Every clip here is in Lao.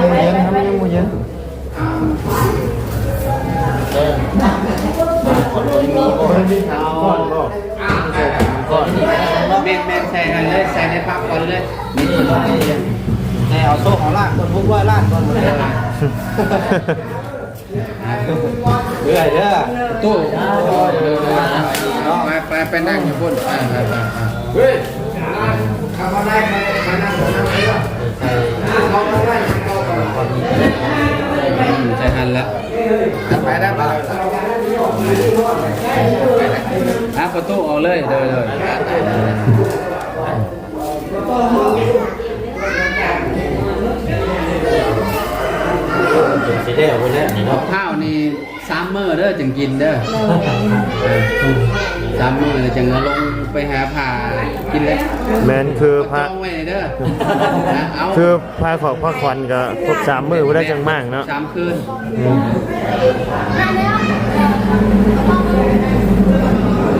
หมูเย็นครับ ยังหมูเย็น เออ บ่ได้มีก้อนบ่ ใส่ก้อน แม่นๆ ใส่นั่นเลย ใส่ในผักก่อนเลย นี่ นี่ ແດ່ ເອົາໂຊກເອົາລາບກ່ອນ ຫົກຮ້ອຍລ້ານກ່ອນ ເອີ ເລື້ອຍເດີ້ ຕູ້ ໄປ ໄປ ໄປນັ່ງຢູ່ພຸ້ນ ໄປ ໄປ ໄປ ເຮີ້ຍ ໃສ່ຫັ້ນລະ ໄປແລ້ວ ຫາປະຕູອອກເລີຍ ໂດຍ ໂດຍ. ຊິແລ້ວພຸ້ນແຫຼະນີ້ເນາະ ເຂົ້ານີ້ສາມມື້ເດີ້ຈຶ່ງກິນເດີ້ ໂດຍ ສາມມື້ແລ້ວຈຶ່ງເອົາລົງໄປຫາຜ້າກິນເດ້ ແມ່ນ ຄືພະ ຈອງໄວ້ເດີ້ ເອົາ ຄືພາຂອກພາຂວັນກໍຄົບສາມມື້ພຸ້ນແຫຼະຈຶ່ງມ້າງເນາະ ສາມຄືນ. ອືມ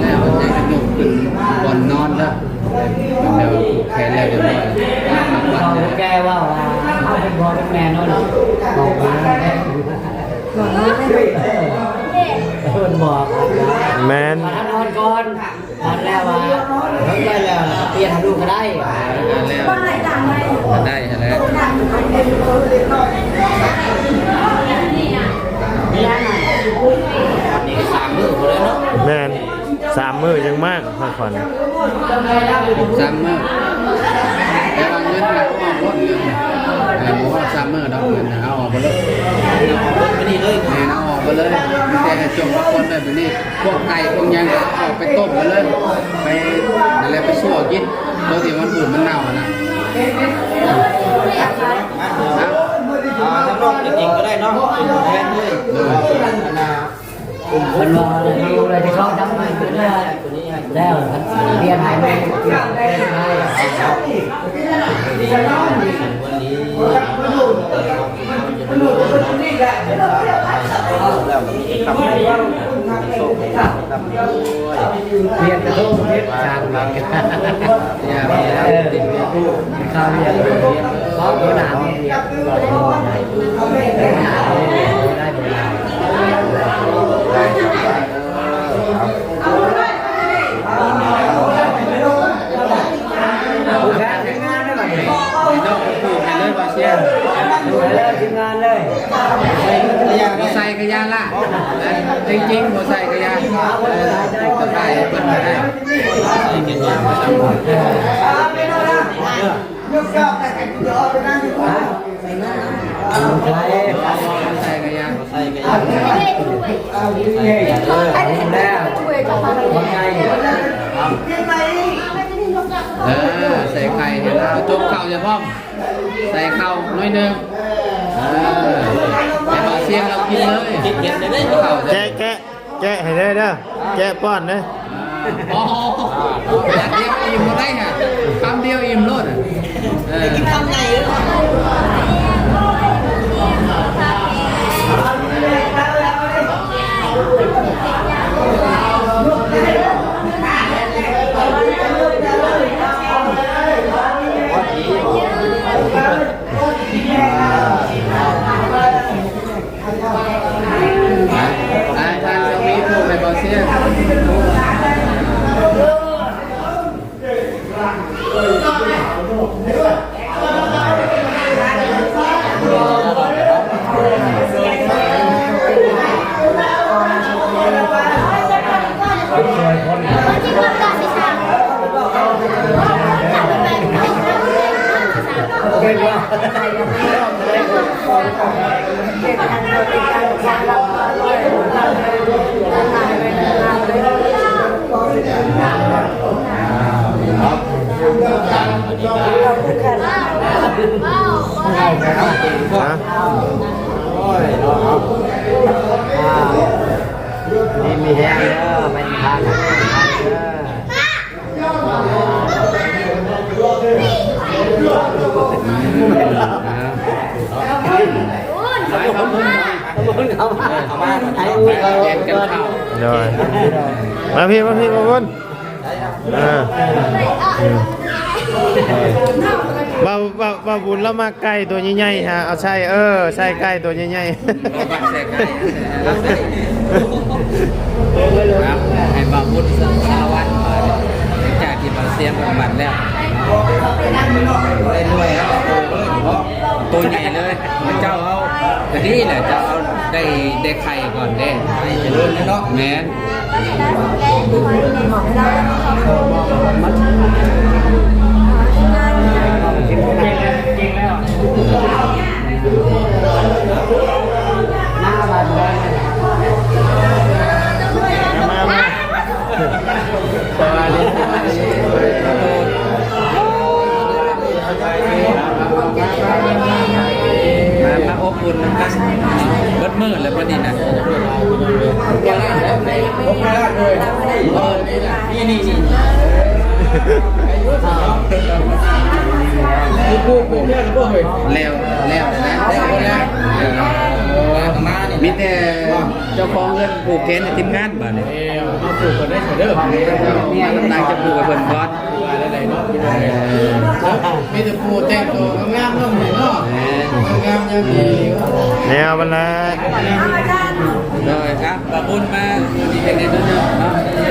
ແລ້ວຈັ່ງຍົກຂຶ້ນບ່ອນນອນເດີ້ ແລ້ວຜູກແຂນແລ້ວຮຽບຮ້ອຍ ເຖົ້າແກ່ເວົ້າວ່າ ເຮົາເປັນພໍ່ເປັນແມ່ເນາະ ບອກວ່າ ເພິ່ນບອກ ແມ່ນ ວ່າຖ້ານອນກ່ອນ ນອນແລ້ວວ່າ ເບິ່ງໄປແລ້ວ ປ່ຽນໃຫ້ລູກກໍໄດ້ ນອນແລ້ວກໍໄດ້ຫັ້ນແຫຼະ ນີ້ສາມມື້ພຸ້ນແຫຼະເນາະ ແມ່ນ ສາມມື້ຍັງມາກ ພັກຜ່ອນ ສາມມື້ ແຕ່ວ່າເງິນນະອອກລົດ ເງິນນະ ບໍ່ຮອດສາມມື້ດອກ ເງິນນະເອົາອອກເບິດເລີຍ ອອກເບິດມື້ນີ້ເລີຍ ແມ່ນ ເອົາອອກເບິດເລີຍ ມີແຕ່ໃຫ້ຈົງທຸກຄົນເລີຍ ບາດນີ້ ພວກໄກ່ພວກຫຍັງກໍເອົາໄປຕົ້ມມາເລີຍ ໄປ ນັ້ນແຫຼະ ໄປຊົ່ວກິນ ໂຕທີ່ມັນບູດມັນເນົ່າຫັ້ນນະ ອ່າ ທາງນອກກິນເອງກໍໄດ້ເນາະ ເປັນຕົວແທນເລີຍ ໂດຍ ອັນນ່າ ເພິ່ນວ່າເຮົາເລີຍໄດ້ເຂົ້າດຳໃໝ່ຂຶ້ນແລ້ວ ແລ້ວປ່ຽນໃຫ້ໃໝ່ ປ່ຽນໃຫ້ໃໝ່ ປ່ຽນກະທົງເຮັດສາງ ເອີ ເຂົ້າວຽກ ເພາະຫົວໜ້າເຮັດວຽກ ຫົວໜ້າເຮັດວຽກ ໄດ້ບໍ່ໄດ້ ຜູ້ແທນທີມງານເດີບັດນີ້ ນ້ອງຜູ້ໃຫ້ເລີຍ ບໍ່ເຊຍ ຜູ້ໃຫ້ເລີຍ ທີມງານເລີຍ ບໍ່ໃສ່ກະຢ່າລະ ຈິງໆ ບໍ່ໃສ່ກະຢ່າ ເອີ ໄດ້ ເພິ່ນກໍໄດ້ ເອີ ໃສ່ໄຂ່ໃຫ້ລາວ ຈົກເຂົ້າໃສ່ພ້ອມ ໃສ່ເຂົ້າໜ້ອຍໜຶ່ງ ເອີ ໃຫ້ເບົາສຽງລາວກິນເລີຍ ແກະ ແກະ ແກະໃຫ້ແດ່ເດີ ແກະປ້ອນເດີ ອໍ ບາດດຽວອີ່ມບໍ່ໄດ້ຫະ ຄຳດຽວອີ່ມໂລດ ເອີ ກິນຄຳໃຫຍ່ເລີຍ ອ່າ ທ່ານທະວີພູ ໃຫ້ເບົາສຽງ ຮະ ໂອ້ຍ ເນາະ ອ່າ ດີມີແຮງເດີ ໄປທາງນັ້ນເດີ. ໂດຍ ມາພີ່ ມາພີ່ ມາພຸ້ນ ເອີ ອືມ ເອີ ບ່າວ ບ່າວ ບ່າວບຸນລາວມັກໄກ່ຕົວໃຫຍ່ໆ ຫາເອົາໃສ່ ເອີ ໃສ່ໄກ່ຕົວໃຫຍ່ໆ ໃສ່ໄກ່ ໃຫ້ບ່າວບຸນສາລະວັນ ຫຼັງຈາກທີ່ບ່າວສຽງບັດແລ້ວ ໄດ້ໜ່ວຍແລ້ວ ໂອ້ໂຫ ນີ້ແຫຼະ ຈະເອົາໄດ້ ໄດ້ໄຂ່ກ່ອນເດ້ ໄຂ່ຈະເລີນເນາະ ແມ່ນ ເກັ່ງແລ້ວ ເກັ່ງແລ້ວ ມາ ມາ ມາ ມາ ມາອົບອຸ່ນນຳກັນ ເບິດມື້ແລ້ວບັດນີ້ນະ ນີ້ ນີ້ ນີ້ ແລ້ວ ແລ້ວນະ ມີແຕ່ເຈົ້າຂອງເຮືອນຜູກແຂນໃຫ້ທີມງານບາດນີ້. ມາປູກກ່ອນເດີ ມານຳນາງຈະປູກໃຫ້ເພິ່ນກ່ອນ ວ່າໄດ້ເນາະ ມີແຕ່ປູແຕ່ງຕົວງາມໆເນາະ ງາມຍາມດີ ແນວມັນລະ ໂດຍ ອ່ະ ບາບຸນມາ ດີເຮັດແນວເດີເນາະ ເອີ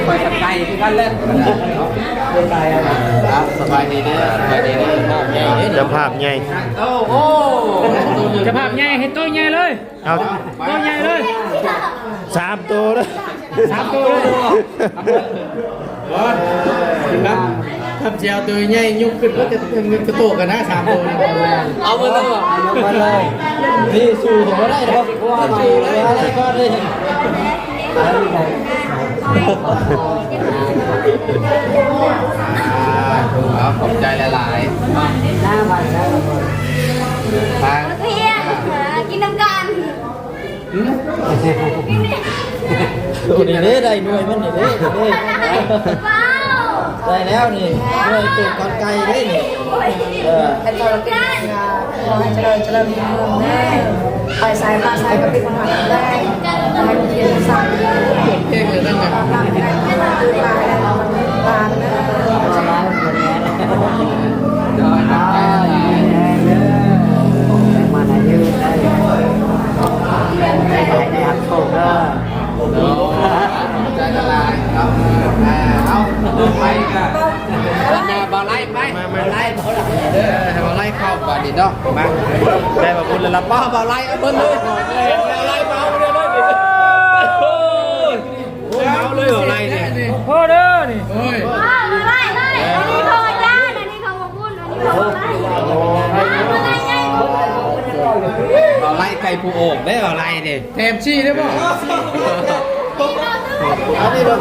ຂ້ອຍກະໄກ່ຄືກັນແຫຼະ ອ່ະ ສະບາຍດີເດີ ສະບາຍດີເດີ ເຈົ້າພາບໃຫຍ່ ໂອ້ໂຫ ເຈົ້າພາບໃຫຍ່ ເຮັດໂຕໃຫຍ່ເລີຍ. ເອົາ ໂຕໃຫຍ່ເລີຍ ສາມໂຕເດີ ສາມໂຕເລີຍ ບໍ່ ຄັນ ຄັນຊິເອົາໂຕໃຫຍ່ຍົກຂຶ້ນ ມັນຈະ ມັນກະໂຕກັນນະ ສາມໂຕນີ້ ເອົາເບິດເລີຍ ເອົາເບິດເລີຍ ນີ້ສູ້ເຂົາບໍ່ໄດ້ດອກ ສູ້ເຂົາບໍ່ໄດ້ກ່ອນເລີຍ. ອ່າ ເອົາ ຂອບໃຈຫຼາຍໆ ທາງ ມາເພຍ ກິນນຳກັນ ຫືມ ໂຕນີ້ເດ້ ໄດ້ໜ່ວຍມັນນີ້ເດ້ ນີ້ເດ້ ວ້າວ ໄດ້ແລ້ວນີ້ ໜ່ວຍປູກກ່ອນໄກ່ເດ້ນີ້ ເອີ ໃຫ້ເຈົ້າກິນນຳກັນ ຂໍໃຫ້ເຈະເລີນ ຈະເລີນຮຸ່ງເຮືອງເດີ ໄປໃສມາໃສກໍມີຄວາມຮັກແພງ ໃຫ້ມີກິນມີສັກ ເກັ່ງເລີຍນັ້ນນະ ມາໃນຍືນໄດ້ ໃຫ້ໄດ້ຮັບໂຊກເດີ ໂດຍ ຂອບໃຈຫຼາຍໆເນາະ ເອົາ ໄປກະ ອັນນາ ບ່າວໄລ ໄປ ມາ ມາ ບ່າວໄລ ເດີ ໃຫ້ບ່າວໄລເຂົ້າບາດນີ້ເນາະ ມາ ໄດ້ມາພຸ້ນແລ້ວລະ ປ້າ ບ່າວໄລ ເອົາເບິ່ງເລີຍ ບ່າວໄລ ເອົາເລີຍ ໂອ້ຍ ເອົາເລີຍ ບ່າວໄລນີ້ ພໍເດີນີ້ ໂອ້ຍ ວ້າວ ບ່າວໄລ ອັນນີ້ຂອງອາຈານ ອັນນີ້ຂອງບ່າວບຸນ ອັນນີ້ຂອງບ່າວໄລ ບ່າວໄລໃກ້ຜູ້ໂອກເດ້ ບ່າວໄລນີ້ ແຖມຊີ້ໄດ້ບໍ່? ອັນນີ້ເບິ່ງ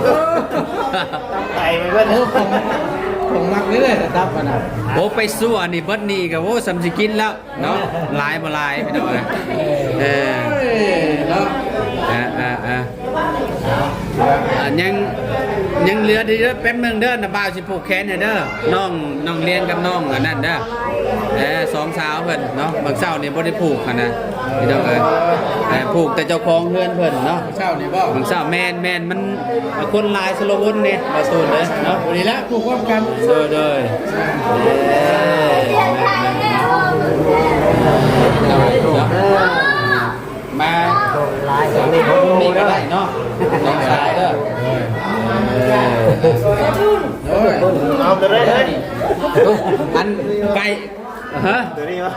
ໄຕໄປເບິດ ໂອ້ ຂອງ ຂອງມັກເດ້ ລະດັບອັນນັ້ນ ໂອ້ ໄປຊົ່ວນີ້ເບິດນີ້ກະ ໂອ້ ສ່ຳຊິກິນແລ້ວເນາະ ຫຼາຍບໍ່ຫຼາຍ ພີ່ນ້ອງເອີຍ ເອີ ເນາະ ອ່າ ອ່າ ອ່າ ອ່າ ຍັງ ຍັງເຫຼືອເດີ ແປັບໜຶ່ງເດີ ນ້າບ່າວຊິຜູກແຂນໃຫ້ເດີ ນ້ອງ ນ້ອງລຽນກັບນ້ອງອັນນັ້ນເດີ ເອີ ສອງສາວເພິ່ນເນາະ ບາງເຊົ້ານີ້ບໍ່ໄດ້ຜູກຫັ້ນນະ ພີ່ນ້ອງເອີຍ ເອີ ຜູກແຕ່ເຈົ້າຂອງເຮືອນເພິ່ນເນາະ ເຊົ້ານີ້ບໍ່ ບາງເຊົ້າ ແມ່ນ ແມ່ນ ມັນ ຄົນຫຼາຍຊົນລະວົນນີ້ ມາໂຊນເດີເນາະ ນີ້ລະ ຜູກພ້ອມກັນ ໂດຍ ໂດຍ ເອີ ມາ ຫຼາຍ ນີ້ກະໄດ້ເນາະ ນ້ອງຊາຍເດີ ເອີ ເອົາໄດ້ເລີຍ ອັນໄກ່ ຮະ ໂຕນີ້ຫວາ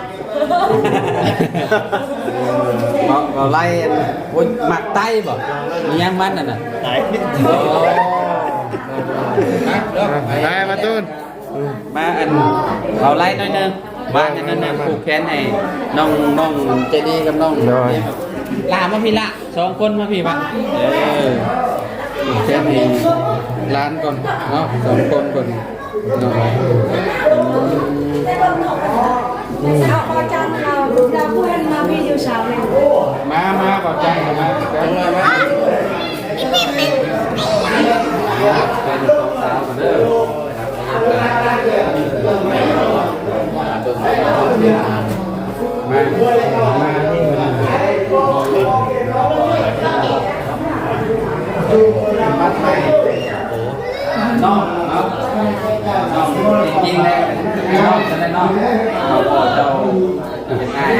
ເວົ້າ ເວົ້າໄລ່ ໂອ້ຍ ໝາກໄຕ້ບໍ່ ມີຫຍັງມັນນັ້ນນະ ໄຕ້ ໂອ້ ໄປ ມາຕູນ ມາ ອັນ ເວົ້າໄລ່ໜ້ອຍໜຶ່ງ ມາ ອັນນັ້ນນະ ຜູກແຂນໃຫ້ນ້ອງ ນ້ອງເຈດີກັບນ້ອງ ໂດຍ ຫຼ້າມາພີ້ຫຼ້າ ສອງຄົນມາພີ້ບາດ ເອີ ແຄມໃຫ້ຫຼານກ່ອນເນາະ ສອງຄົນກ່ອນເນາະ ມາ ມາ ເຂົ້າໃຈ ມາ ມາ ມາ ເປັນສອງສາວເດີ. ມາ ມາ ມາໃໝ່ ນ້ອງເນາະ ນ້ອງຈິງໆ ແລ້ວ ນ້ອງຈະໄດ້ນ້ອງ ເຈົ້າ ເປັນອ້າຍເ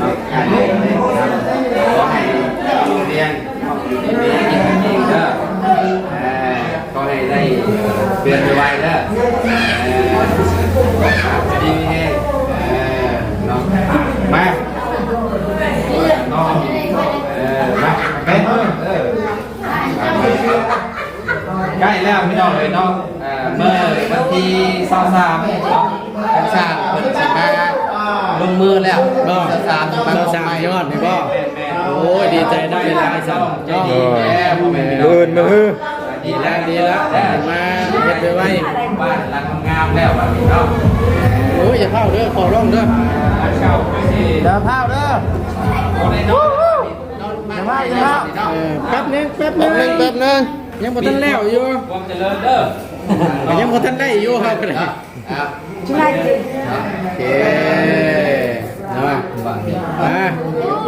ນາະ ອ້າຍ ຂໍໃຫ້ລຸ່ງເຮືອງ ເນາະ ຢູ່ດີມີແຮງ ເຮັດຫຍັງເດີເດີ ເອີ ຂໍໃຫ້ໄດ້ເຮືອນໄວໆເດີ ເອີ ຢູ່ດີມີແຮງ ເອີ ເນາະ ມາ ເນາະ ເອີ ມື້ວັນທີຊາວສາມເນາະ ທາງຊ່າງເພິ່ນຊິມາລົງມືແລ້ວເນາະ ຊາວສາມຊິມາ ຊາວສາມຊິຮອດນີ້ບໍ່? ແມ່ນໆ ໂອ້ຍ ດີໃຈນຳຫຼາຍໆ ຊັ້ນເນາະ ມື້ອື່ນມື້ຮື ດີແລ້ວ ດີແລ້ວ ມາເຮັດໄວໆ ບ້ານຫຼັງງາມແລ້ວບັດນີ້ເນາະ ໂອ້ຍ ຢ່າເຝົ້າເດີ ຂໍຮ້ອງເດີ ຢ່າເຝົ້າເດີ ຢ່າເຝົ້າ ຢ່າເຝົ້າ ເອີ ແປັບໜຶ່ງ ແປັບໜຶ່ງ ແປັບໜຶ່ງ ຍັງບໍ່ທັນແລ້ວຢູ່ ຄວາມຈະເລີນເດີ ຍັງບໍ່ທັນໄດ້ຢູ່ ເຮົາກໍໄດ້ ໂອເຄ ເນາະ ອ່າ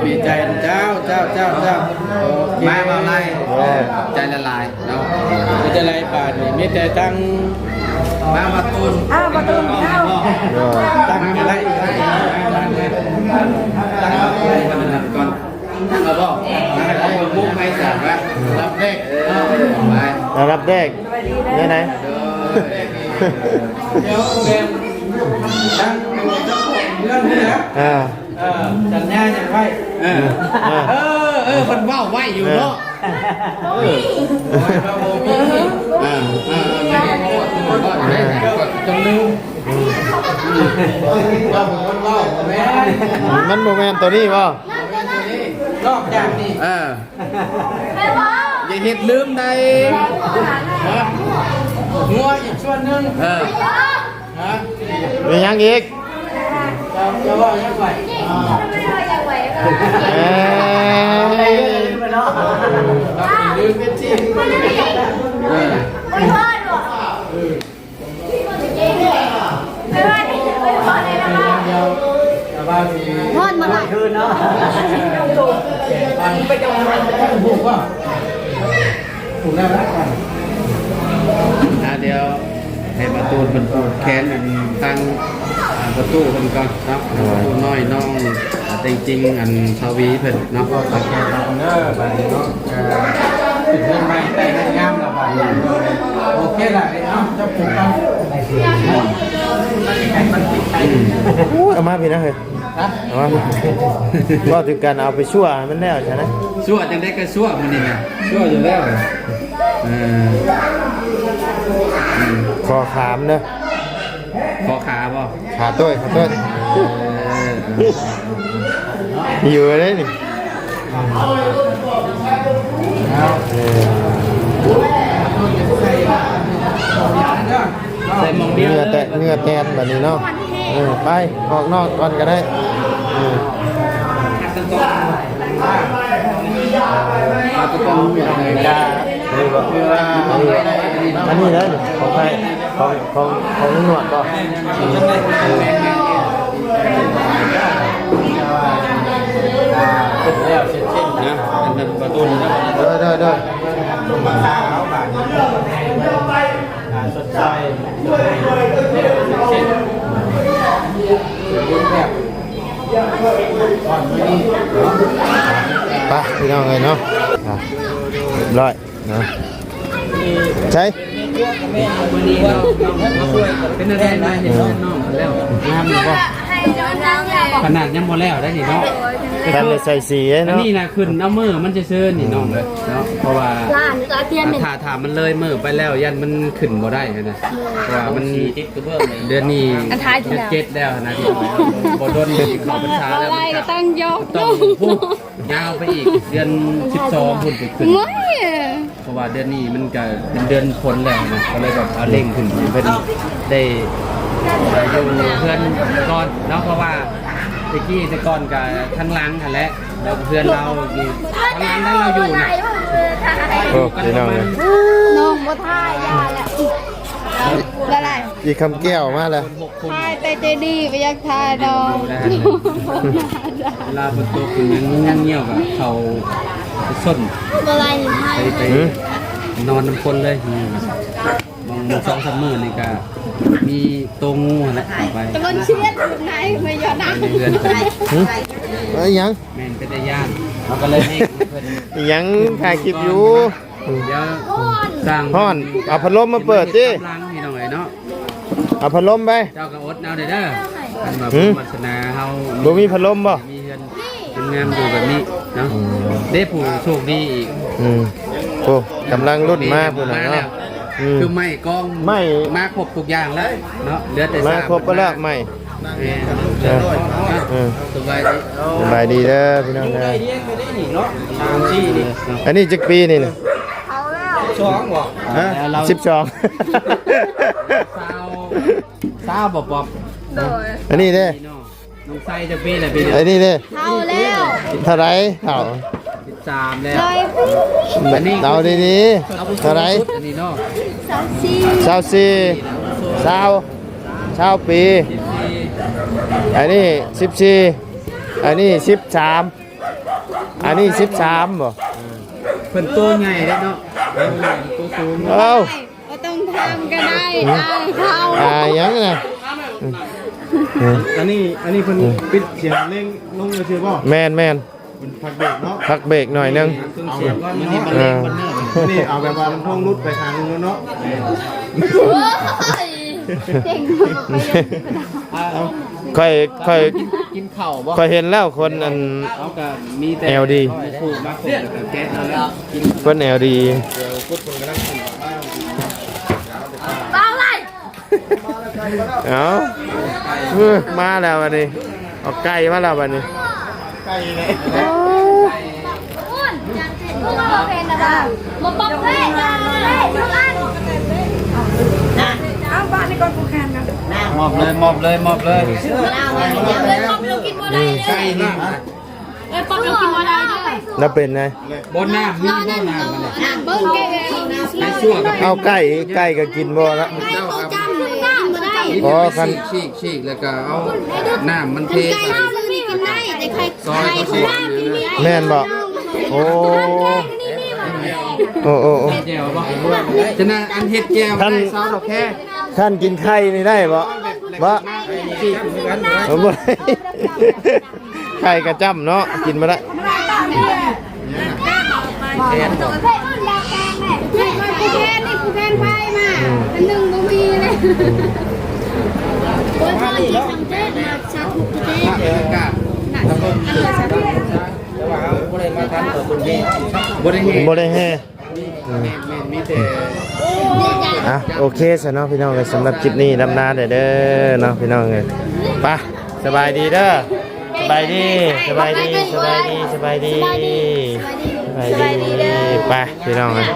ດີໃຈນຳເຈົ້າ ເຈົ້າ ເຈົ້າ ເຈົ້າ ໂອເຄ ມາ ມາໄລ່ ເອີ ຂອບໃຈຫຼາຍໆ ເນາະ ເປັນຈັ່ງໃດບາດນີ້ ມີແຕ່ຕັ້ງ ມາ ມາຕູນ ອ້າວ ມາຕູນ ເຈົ້າ ເອີ ຕັ້ງກໍໄດ້ ຕັ້ງກໍໄດ້ ຕັ້ງກໍໄດ້ ເອົາບໍ່ ຕັ້ງເອົາບໍ່ ມຸກໄມ້ສາມ ລະດັບແລກ ເອີ ໄປ ລະດັບແລກ ແນວໃດ? ດຽວແມ່ນ ທາງເຈົ້າຂອງເຮືອນນີ້ນະ ອ່າ ເອີ ສັນຍາຫຍັງໄວ້ ເອີ ເອີ ເອີ ເອີ ເພິ່ນເວົ້າໄວ້ຢູ່ເນາະ ເອີ ເອີ ເອີ ແມ່ນ ເອີ ແມ່ນ ຈົນລືມ ອືມ ເວົ້າເປັນຄົນເວົ້າ ແມ່ນ ມັນບໍ່ແມ່ນໂຕນີ້ບໍ່? ນອກຈາກນີ້ ເອີ ຢ່າເຮັດລືມໄດ້ ງົວອີກສ່ວນໜຶ່ງ ເອີ ຮະ ມີຫຍັງອີກ? ເຈົ້າ ເຈົ້າເວົ້າຫຍັງໄວ້? ເອີ ລືມເປັນທີ່ ເອີ ຮອດມາຫຼາຍຄືນເນາະ ອ່າ ດຽວໃຫ້ປະຕູເພິ່ນຜູກແຂນອັນທາງ ອ່າ ປະຕູເພິ່ນກ່ອນເນາະ ປະຕູນ້ອຍນ້ອງ ອ່າ ແຕ່ງຈິງອັນຊາວວີເພິ່ນເນາະ ຜູກແຂນເພິ່ນເດີ ບາດນີ້ເນາະ ເອີ ເປັນເຮືອນໃໝ່ ໃກ້ເຮືອນງາມແລ້ວບາດນີ້ ໂອເຄລະ ເອົາ ເຈົ້າຜູກກ່ອນ ໂອ້ຍ ເອົາມາພີ້ນະເຮີຍ ຮະ ເອົາມາ ເວົ້າເຖິງການເອົາໄປຊົ່ວໃຫ້ມັນແລ້ວຊະນະ ຊົ່ວຈັ່ງໃດກໍຊົ່ວມື້ນີ້ນະ ຊົ່ວຢູ່ແລ້ວ ເອີ ຂໍຂາມເດີ ຂໍຂາບໍ່? ຂາໂຕ້ຍ ຂາໂຕ້ຍ ເອີ ເອີ ຢູ່ເດ້ນີ້ ເອີ ໃສ່ໝ່ອງດຽວ ເໜື່ອແຕະ ເໜື່ອແຕນບາດນີ້ເນາະ ເອີ ໄປ ອອກນອກກ່ອນກໍໄດ້ ເອີ ອັນນີ້ເດີ ຂອງໃຜ? ຂອງ ຂອງ ຂອງລຸງໜວດບໍ່? ເອີ ເອີ ນະ ອັນນັ້ນປະຕູນະ ເດີ ເດີ ເດີ ໄປ ພີ່ນ້ອງເອີຍເນາະ ອ່ະ ຮຽບຮ້ອຍ ນະ ໃສ ເປັນແນວໃດນະ ເຫັນນ້ອງແລ້ວ ງາມຢູ່ບໍ່? ຂະໜາດຍັງບໍ່ແລ້ວໄດ໋ນີ້ເນາະ ທັນໄດ້ໃສ່ສີເດ້ເນາະ ອັນນີ້ນະ ຂຶ້ນເອົາມື້ມັນຊື່ໆ ນີ້ນ້ອງເອີຍເນາະ ເພາະວ່າ ຖ້າ ຖ້າມັນເລີຍມື້ໄປແລ້ວ ຢ້ານມັນຂຶ້ນບໍ່ໄດ້ຫັ້ນນະ ເພາະວ່າມັນ ເດືອນນີ້ ອັນທ້າຍທີ່ແລ້ວ ເດືອນເຈັດແລ້ວນະ ບໍ່ດົນນີ້ເຂົ້າພັນສາແລ້ວ ບໍ່ໄດ້ກໍຕັ້ງຢອກ ຕ້ອງພຸ້ນ ຍາວໄປອີກ ເດືອນສິບສອງພຸ້ນໄປຂຶ້ນ ໂອ້ຍ ເພາະວ່າເດືອນນີ້ມັນກະເປັນເດືອນຝົນແລ້ວນະ ກໍເລີຍແບບເອົາເລັ່ງຂຶ້ນໃຫ້ເພິ່ນໄດ້ ໄດ້ຢູ່ເຮືອນກ່ອນເນາະ ເພາະວ່າແຕ່ກີ້ແຕ່ກ່ອນກະທາງຫຼັງຫັ້ນແຫຼະ ແລ້ວເຮືອນລາວຢູ່ທາງຫຼັງນັ້ນລາວຢູ່ນະ ໂອ້ ພີ່ນ້ອງເອີຍ ນ້ອງບໍ່ຖ່າຍ ຢ່າແຫຼະ ບໍ່ໄດ້ ອີກຄຳແກ້ວມາແລ້ວ ຖ່າຍແຕ່ໃຈດີ ບໍ່ຢາກຖ່າຍດອກ ເວລາຝົນຕົກ ມັນງູງຽວກໍເຂົ້າໄປຊົນ ບໍ່ໄດ້ ໄປ ໄປ ຫືມ ນອນນຳຄົນເລີຍ ສອງສາມມື້ນີ້ກໍມີໂຕງູຫັ້ນແຫຼະ ເຂົ້າໄປ ຕະເວັນເຊືອດຢູ່ໃນ ໄປຢອດນ້ຳ ໃນເຮືອນ ຫືມ ເອີຍ ຫຍັງ ແມ່ນ ເປັນຕາຢ້ານ ເຮົາກໍເລີຍໃຫ້ເພິ່ນ ອີຫຍັງ ຖ່າຍຄລິບຢູ່ ດຽວສ້າງ ຮ້ອນ ເອົາພັດລົມມາເປີດຕິ ກຳລັງ ພີ່ນ້ອງເອີຍເນາະ ເອົາພັດລົມໄປ ເຈົ້າກໍອົດເອົາເດີ ຄັນວ່າ ເອີ ບຸນວາສະໜາເຮົາ ບໍ່ມີພັດລົມບໍ່? ມີເຮືອນງາມໆຢູ່ແບບນີ້ເນາະ ອືມ ເດ້ ຜູ້ໂຊກດີອີກ ອືມ ໂອ້ ກຳລັງລຸ້ນມາພຸ້ນນະເນາະ ມາແລ້ວ ອືມ ຄືໄມ້ກອງ ໄມ້ ມາຄົບທຸກຢ່າງແລ້ວເນາະ ເຫຼືອແຕ່ ມາຄົບ ສາມ ເບິດແລ້ວ ໄມ້ ແມ່ນ ເອີ ເອີ ສະບາຍດີ ສະບາຍດີເດີພີ່ນ້ອງເດີ ອັນນີ້ຈັກປີນີ້ນະ? ສອງບໍ່? ຮະ? ສິບສອງ ຊາວ ຊາວບໍ່ປອມ? ໂດຍ ອັນນີ້ເດ້ ນ້ອງໄຊຈັກປີແລ້ວປີນີ້? ອັນນີ້ເດ້ ເຖົ້າແລ້ວ ເທົ່າໃດເຖົ້າ? ສິບສາມແລ້ວ ອັນນີ້ ເອົາດີໆ ເທົ່າໃດ? ອັນນີ້ເນາະ ຊາວສີ່ ຊາວສີ່ ຊາວ ຊາວປີ ອັນນີ້ສິບສີ່ ອັນນີ້ສິບສາມ ອັນນີ້ສິບສາມບໍ່? ເພິ່ນໂຕໃຫຍ່ເດ້ເນາະ ໂຕໃຫຍ່ ໂຕສູງ ເອົ້າ ບໍ່ຕ້ອງຖາມກໍໄດ້ ອາຍເຂົາ ອາຍຫຍັງນະ? ອັນນີ້ ອັນນີ້ເພິ່ນ ອືມ ປິດສຽງເລັ່ງລົງຊື່ໆບໍ່? ແມ່ນໆ ເປັນພັກເບຣກເນາະ ພັກເບຣກໜ້ອຍໜຶ່ງ ເອົາແບບ ເອີ ນີ້ເອົາແບບວ່າລຳໂພງຫຼຸດໄປຂ້າງໜຶ່ງແລ້ວເນາະ ໂອ້ຍ ເກັ່ງ ຂ້ອຍ ຂ້ອຍ ກິນເຂົ້າບໍ່? ຂ້ອຍເຫັນແລ້ວຄົນອັນ ເອົາກະມີແຕ່ ແອລດີ ມາປູກມາຄົບແລ້ວກະແກະເອົາແລ້ວກິນ ຄົນແອລດີ ເອົາ ເອີ ມາແລ້ວບັດນີ້ ເອົາໄກ່ມາແລ້ວບັດນີ້ ໄກ່ເລີຍ ບໍ່ປັບເລີຍ ເອົາບາດນີ້ກ່ອນ ຜູ້ແຂ່ງນະ ມອບເລີຍ ມອບເລີຍ ມອບເລີຍ ເອີ ປັບແລ້ວກິນບໍ່ໄດ້ເດີ ລະເປັນໄງ? ບໍ່ ນ້ຳມີບໍ່ ນ້ຳມັນນະ? ເບິ່ງແກະ ເອົາໄກ່ ໄກ່ກໍກິນບໍ່ລະ? ອໍ ຄັນ ສີກໆ ແລ້ວກໍເອົານ້ຳມັນເທໃສ່ ຊອຍເຂົ້າສວນ ແມ່ນບໍ່? ໂອ້ ໂອ້ ໂອ້ ໂອ້ ແຈ່ວບໍ່? ຈະນະ ອັນເຮັດແຈ່ວ ຄັນ ໄດ້ ຊາວດອກແຄ ຄັນກິນໄຂ່ນີ້ໄດ້ບໍ່? ບໍ່ ບໍ່ໄດ້ ໄຂ່ກະຈ້ຳເນາະ ກິນບໍ່ໄດ້ ຜູ້ແທນນີ້ ຜູ້ແທນໄປມາ ອັນໜຶ່ງບໍ່ມີເລີຍ ໂອ້ຍ ພໍ່ກິນສັງເກດມາສາທຸກປະເທດ ແຕ່ວ່າເຮົາບໍ່ໄດ້ມາທັນຕອນເພິ່ນແຫ່ ບໍ່ໄດ້ແຫ່ ບໍ່ໄດ້ແຫ່ ອືມ ອ່ະ ໂອເຄຊະເນາະພີ່ນ້ອງເອີຍ ສຳລັບຄລິບນີ້ລຳລາໄດ້ເດີເນາະພີ່ນ້ອງເອີຍ ໄປ ສະບາຍດີເດີ ສະບາຍດີ ສະບາຍດີ ສະບາຍດີ ສະບາຍດີ ສະບາຍດີ ໄປພີ່ນ້ອງເອີຍ